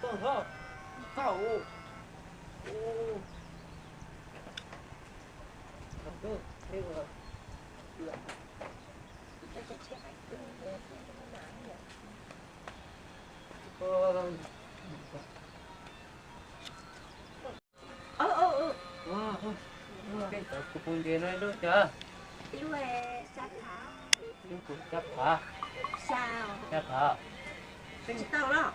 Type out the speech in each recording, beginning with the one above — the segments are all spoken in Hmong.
Kuv pus ntses no lub cov. Lub kuv cab phav. Cab phav. Tsis tau los.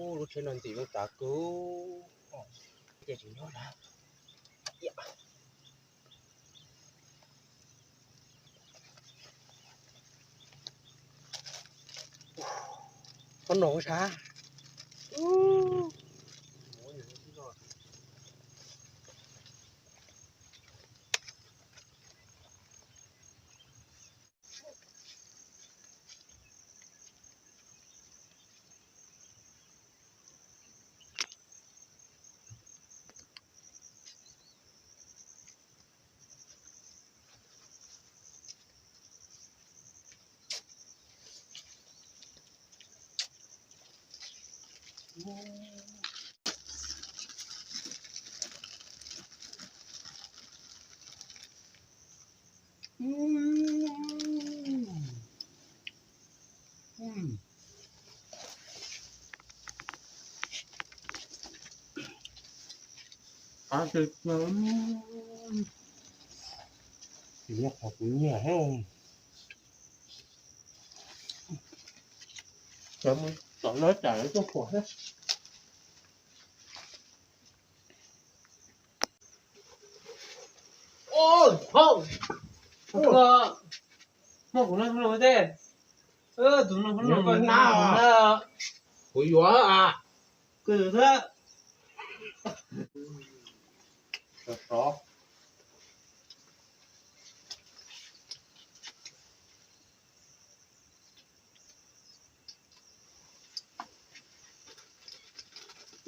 Ub, lub tsheb no ntxim lub tav kub. Ces tsis nyob na. Qhov no sav. Qab twg, tsis muaj qhov kuv nyiam thiab. Cov mus tom lawv tsam lawv tuaj pom thiab. Muaj kuv no los tej, tus no na, kuv yuav a, kuv yuav thiab. Sov sov.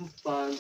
Ub, pas